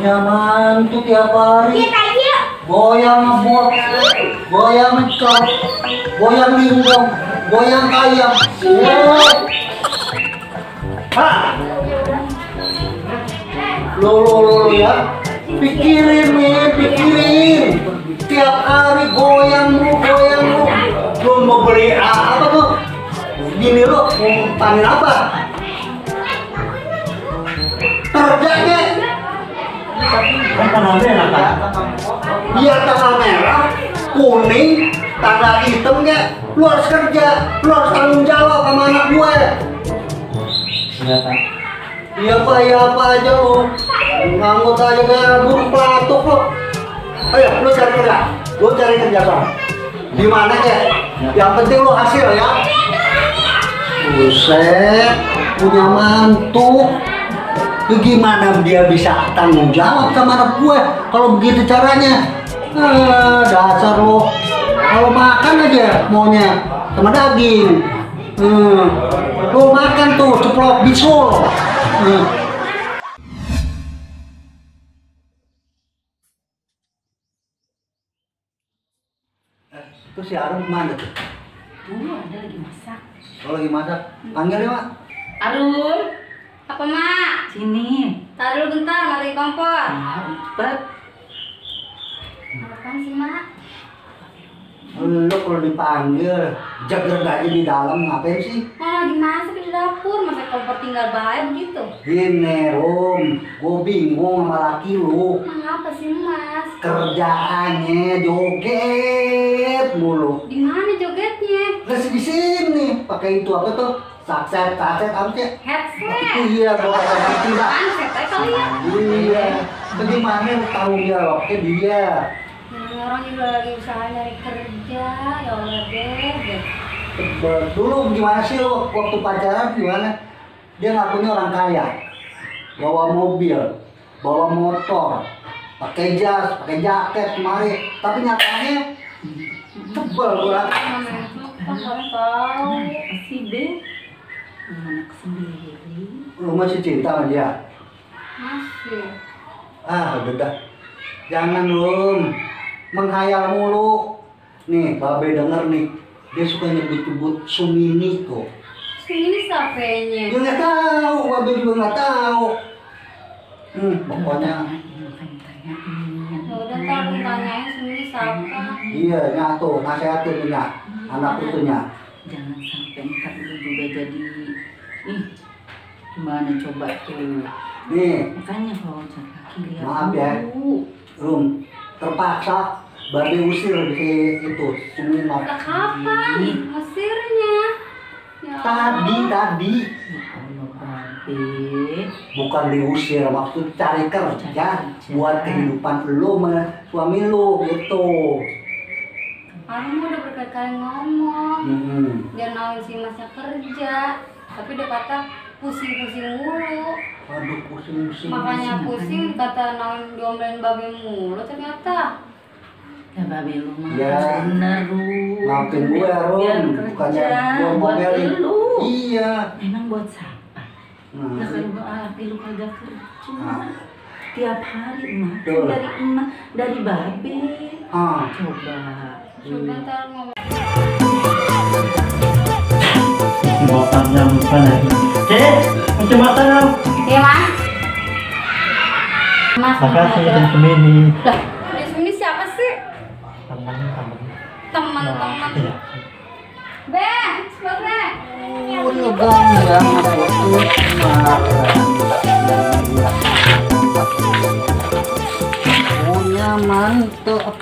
Nyaman tuh tiap hari goyang ngebot, goyang ngecok, goyang linggong, goyang kayang. Lo ya, pikirin nih, pikirin. Tiap hari goyang lu. Lu mau beli apa tuh? Gini lo, mau panen apa? Kerja deh. Biar tanggal merah, kuning, tanggal hitam ya, lu harus kerja, lu harus tanggung jawab sama anak gue. Iya Pak. Iya Pak, iya apa aja lu, nganggut aja kayak burung pelatuk lu. Ayo, lu cari kerja Bang. Di mana ya? Yang penting lu hasil ya. Buset, punya mantu. Gimana dia bisa tanggung jawab sama anak gue kalau begitu caranya? Dasar lo, kalau makan aja maunya sama daging. Lo makan tuh ceplok bisul. Itu si Arum kemana tuh? Ada lagi masak. Oh lagi masak, panggil ya Mak. Arum, apa Mak? Sini. Taruh dulu bentar, mati kompor. Cepet. Apaan sih Mak? Lo kalau dipanggil, jaga aja di dalam ngapain sih? Lagi masak di dapur, masa kompor tinggal baik begitu? Gini Rum, gue bingung sama laki lu. Apa sih Mas? Kerjaannya joget mulu. Di mana jogetnya? Masih di sini, pakai itu apa tuh? Sakset apa sih? Headset. Iya, bawa itu dah. Handset aja kali ya. Iya. Bagaimana lu tahu dia loknya dia? Orang juga lagi usaha nyari kerja, ya Allah deh. Dulu gimana sih lu waktu pacaran gimana? Dia ngakunya orang kaya, bawa mobil, bawa motor, pakai jas, pakai jaket kemari, tapi nyatanya tebel gua. Orang tahu si B anak sendiri. Lu masih cinta sama dia? Masih. Udah dah. Jangan Rum, menghayal mulu. Nih, Babe denger nih, dia suka nyebut-nyebut Sumini kok. Sumini siapanya? Dia nggak tahu, Babe juga nggak tahu. Pokoknya. Udah ntar aku tanyain Sumini siapa? Iya, nyatu, nasihatin punya anak putunya. Jangan sampai ntar lu juga jadi gimana coba tuh. Nih, Makanya kalau jalan kaki lihat maaf ya, Rum, terpaksa Babe usir di itu Suminok. Lah kapan? Mesirnya? Ya Tadi. Ya Allah Babe. Bukan diusir, maksud cari kerja buat kehidupan lu sama suami lu gitu. Arum udah berkali-kali ngomong, dia nawarin si Masnya kerja, tapi dia kata pusing-pusing mulu. Aduh, pusing. Makanya pusing, kata nawarin diomelin Babe mulu ternyata. Ya Babe lu mah Ya. bener lu. Maafin gue ya Rum, bukannya gue buat ngomelin. lu. Iya. Emang buat siapa? Nah kalau berarti lu kagak kerja. Tiap hari emak Betul. dari emak, dari Babe. Coba. Coba ntar ngomong. Matangnya bukan lagi. Macam-macam dong. Iya Mas. Makasih dan Sumini. Lah, Sumini siapa sih? Teman. Teman-teman. Iya. Be, cepet Be. Ngegang ya, marah.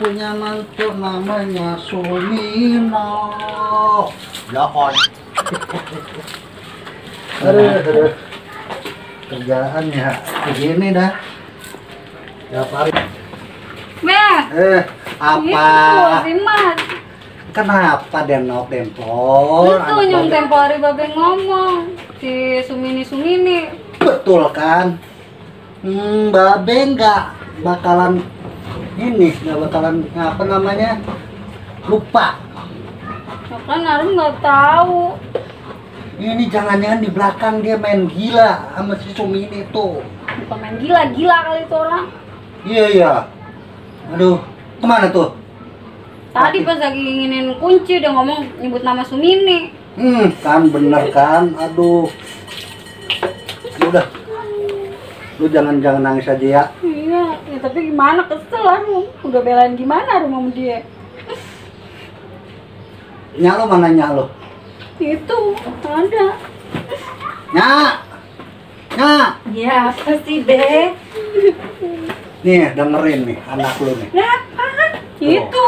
punya mantu namanya Sumino. Jokon. Aduh. Kerjaan ya begini dah. Tiap hari. Apa? Itu si Mas. Kenapa denok dempol? Itu yang tempo hari Babe ngomong si Sumini. Betul kan? Babe nggak bakalan apa namanya, lupa. Kan Arum nggak tahu. Ini jangan-jangan di belakang dia main gila sama si Sumini tuh. Bukan main gila kali itu orang. Iya. Aduh, kemana tuh? Tadi pas lagi inginin kunci udah ngomong nyebut nama Sumini. Kan bener kan? Aduh. Udah. Lu jangan nangis aja ya. Iya, ya tapi gimana, kesel Arum. Udah belain gimana Arum sama dia. Nyalo mana nyalo? Itu ada. Nyak. Ya apa sih, Be? Nih dengerin nih anak lu nih. Apa? Itu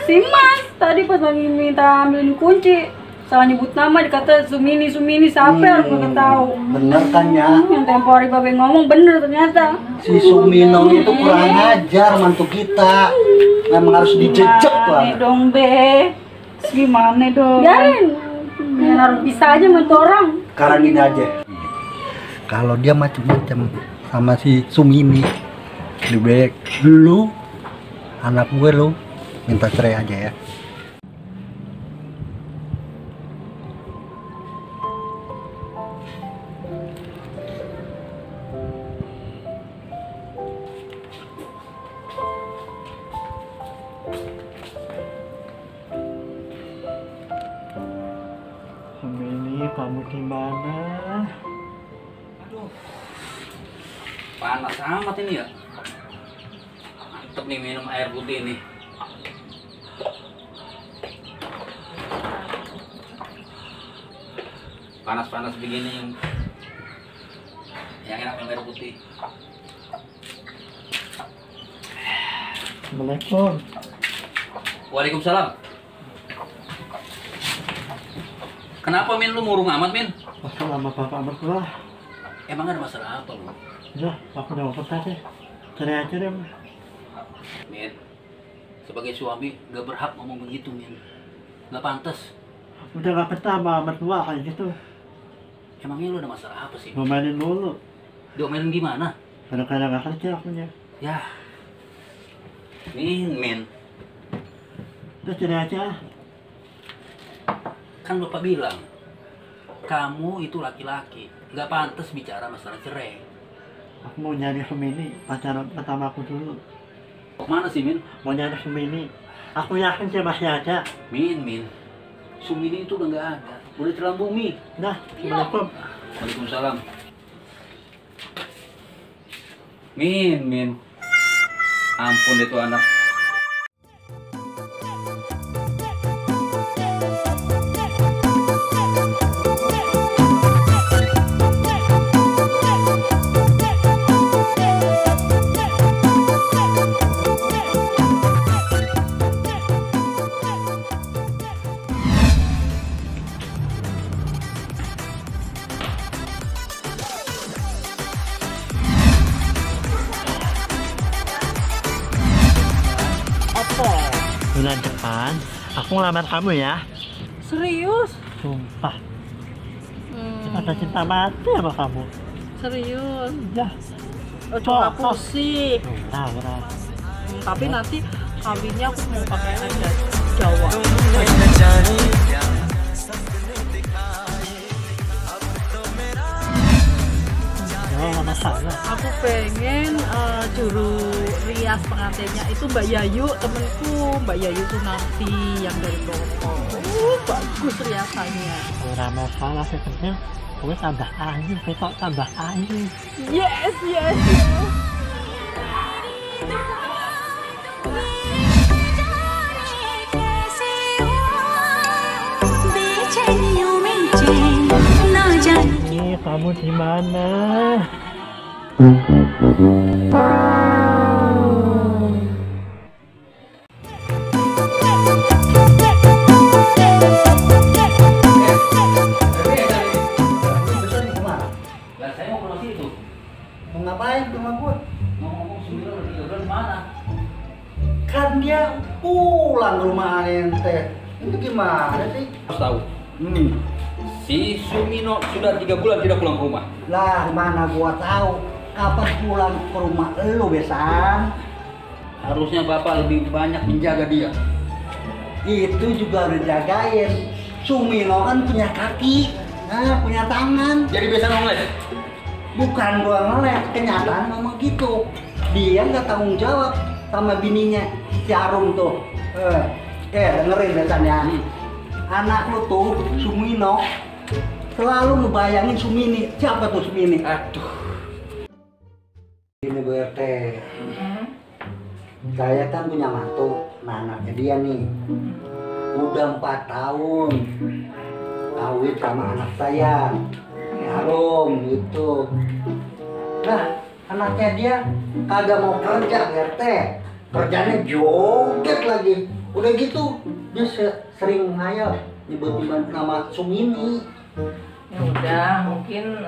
si Mas tadi pas lagi minta ambilin kunci salah nyebut nama, dikata Sumini siapa Arum nggak tahu. Bener kan ya? Yang tempo hari Babe ngomong bener ternyata. Si Sumino itu kurang ajar mantu kita. Memang harus dijejek tuh Gimana anak. dong, Be? Gimana dong? Biarin. Biar Arum bisa aja sama tuh orang. Sekarang gini aja. Kalau dia macem-macem sama si Sumini, lebih baik lu, anak gue lu, minta cerai aja ya. Sumini, kamu gimana? Aduh, panas amat ini ya. Mantep nih minum air putih ini. Panas-panas begini yang enak minum air putih. Assalamualaikum. Waalaikumsalam. Kenapa Min, lu murung amat Min? Masalah sama bapak mertua. Emang ada masalah apa lu? Ya, aku udah ngomong tadi. Cerai aja deh. Min, sebagai suami gak berhak ngomong begitu Min. Gak pantas. Udah gak betah sama mertua kayak gitu. Emangnya lu ada masalah apa sih? Ngomelin mulu. Diomelin gimana? Kadang-kadang gak kerja akunya. Ya, Min. Udah cerai aja. Kan Bapak bilang, kamu itu laki-laki, nggak pantas bicara masalah cerai. Aku mau nyari Sumini, pacaran pertama aku dulu. Mana sih Min? Mau nyari Sumini. Aku yakin dia masih ada. Min, Sumini itu udah nggak ada, udah telan bumi. Nah, Assalamualaikum. Waalaikumsalam. Min, ampun itu anak. Bulan depan, aku ngelamar kamu ya. Serius? Sumpah. Kita cinta mati sama kamu. Serius? Ya. Coba pusing. Nah. Tapi nanti kambingnya aku mau pakai aja Jawa. Oh, masalah. Aku pengen juru rias pengantinnya itu Mbak Yayu, temenku Mbak Yayu Sunarti yang dari Toko. Bagus riasannya. Ora masalah sih penting. Gue tambah ayu, besok tambah ayu. Yes. Ini kamu di mana? itu? Mau ngapain ke rumah gua? Ngomong Sumino lagi gagal mana? Kan dia pulang ke rumah ente. Itu gimana sih? Harus tahu. Hmm. Si Sumino sudah 3 bulan tidak pulang ke rumah. Lah mana gua tahu kapan pulang ke rumah lu besan? Harusnya bapak lebih banyak menjaga dia. Itu juga udah jagain. Sumino kan punya kaki, punya tangan. Jadi biasa ngeles. Bukan gua ngeles, kenyataan memang gitu. Dia nggak tanggung jawab sama bininya si Arum tuh. Dengerin besan ya. Anak lu tuh Sumino selalu ngebayangin Sumini. Siapa tuh Sumini? Aduh. Ini BRT. Saya kan punya mantu, anaknya dia nih. Udah 4 tahun kawin sama anak saya, Harum gitu. Nah, anaknya dia kagak mau kerja BRT. Kerjanya joget lagi. Udah gitu, dia sering ngayal nyebut-nyebut nama Sumini. Ya udah, mungkin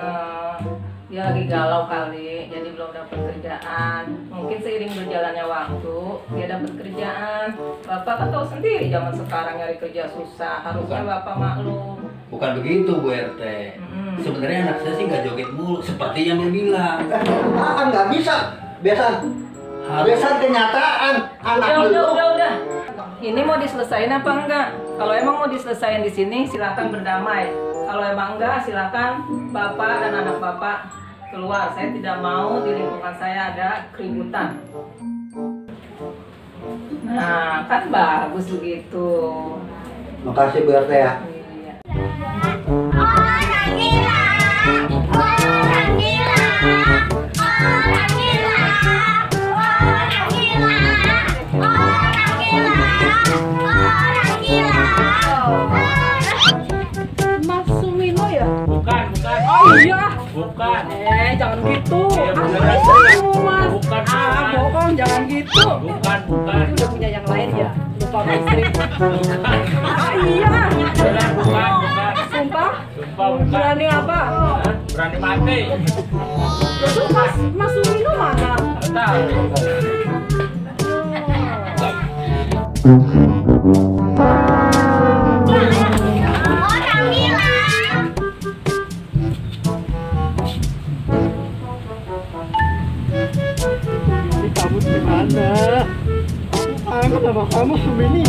dia lagi galau kali, jadi belum dapat kerjaan. Mungkin seiring berjalannya waktu dia dapat kerjaan. Bapak kan tahu sendiri zaman sekarang nyari kerja susah. Harusnya bapak maklum. Bukan begitu Bu RT. Sebenarnya anak saya sih nggak joget mulu seperti yang dia bilang. Nggak bisa, biasa kenyataan anak Udah. Ini mau diselesain apa enggak? Kalau emang mau diselesain di sini, silakan berdamai. Kalau emang enggak, silakan bapak dan anak bapak keluar. Saya tidak mau di lingkungan saya ada keributan. Nah, kan bagus begitu. Makasih BRT ya. Iya. Orang gila, orang gila, orang gila, orang gila, orang gila, orang gila. Mas Sumino ya? Bukan. Oh iya. Bukan. Jangan gitu. Iya, Aku Mas. Bukan. Bohong, jangan gitu. Bukan. Itu udah punya yang lain ya? Lupa sama istri. Iya. Bukan. Sumpah? Sumpah bukan. Berani apa? Hah? Berani mati. Terus Mas Sumino mana? Tahu. Orang gila. Ini kamu di mana? Aku kangen sama kamu Sumini.